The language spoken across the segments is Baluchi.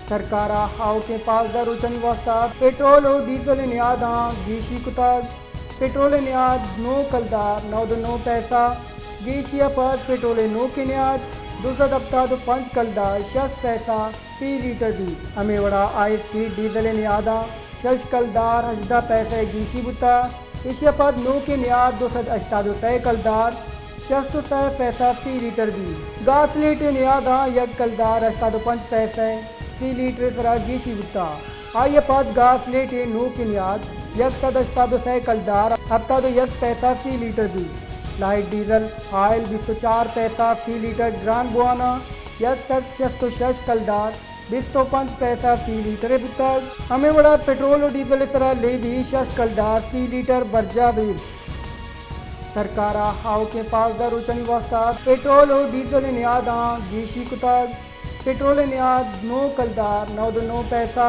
سرکار ءَ آؤکیں پانزدہ روچانی واستہ پٹرول ءُ ڈیزل ءِ نیاداں گیشی کتگ۔ پٹرول ءِ نیاد نو کلدار نود ءُ نو پیسہ، گیشی ءَ پد پٹرول ءِ نوکیں نیاد دو سد ہپتاد ءُ پنچ کلدار شست پیسہ فی لیٹر بیت۔ ہمے vada I S P diesel ءِ نیاداں شش کلدار ہژدہ پیسہ گیشی بوتگ۔ ایشی ءَ پد نوکیں نیاد دو سد ہشتاد ءُ سئے کلدار شست ءُ سئے پیسہ فی لیٹر بیت۔ گاسلیٹ ءِ نیاداں یک کلدار ہشتاد ءُ پنچ پیسہ فی لیٹر ءِ سرا گیشی بوتگ۔ آئی ءَ پد گاسلیٹ ءِ نوکیں نیاد یک سد ہشتاد ءُ سئے کلدار ہپتاد ءُ یک پیسہ فی لیٹر بیت۔ لائٹ ڈیزل آئل بیست ءُ چار پیسہ فی لیٹر گران بوان ءَ یک سد شست ءُ شش کلدار بیست ءُ پنچ پیسہ فی لیٹر ءَ بوتگ۔ ہمے وڑا پٹرول ءُ ڈیزل ءِ سرا لیوی شست کلدار فی لیٹر برجاہ بیت۔ سرکار ءَ آؤکیں پانزدہ روچانی واستہ پٹرول ءُ ڈیزل ءِ نیاداں گیشی کتگ۔ پٹرول ءِ نیاد نو کلدار نود ءُ نو پیسہ،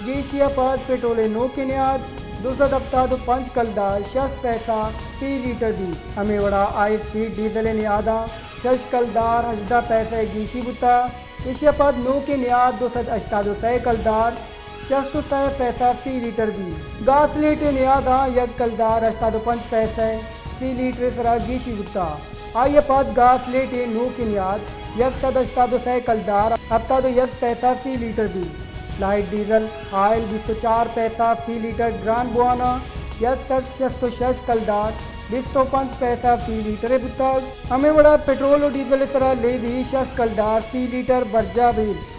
گیشی ءَ پد پٹرول ءِ نوکیں نیاد دو سد ہپتاد ءُ پنچ کلدار شست پیسہ فی لیٹر بیت۔ ہمے vada I S P diesel ءِ نیاداں شش کلدار ہژدہ پیسہ گیشی بوتگ۔ ایشی ءَ پد نوکیں نیاد دو سد ہشتاد ءُ سئے کلدار شست ءُ سئے پیسہ فی لیٹر بیت۔ گاسلیٹ ءِ نیاداں یک کلدار ہشتاد ءُ پنچ پیسہ فی لیٹر ءِ سرا گیشی بوتگ۔ آئی ءَ پد گاسلیٹ ءِ نوکیں نیاد یک سد ہشتاد ءُ سئے کلدار ہپتاد ءُ یک پیسہ فی لیٹر بیت۔ لائٹ ڈیزل آئل بیست ءُ چار پیسہ فی لیٹر گران بوان ءَ یک سد شست ءُ شش کلدار بیست ءُ پنچ پیسہ فی لیٹر ءَ بوتگ۔ ہمے وڑا پٹرول ءُ ڈیزل ءِ سرا لیوی شست کلدار فی لیٹر برجاہ بیت۔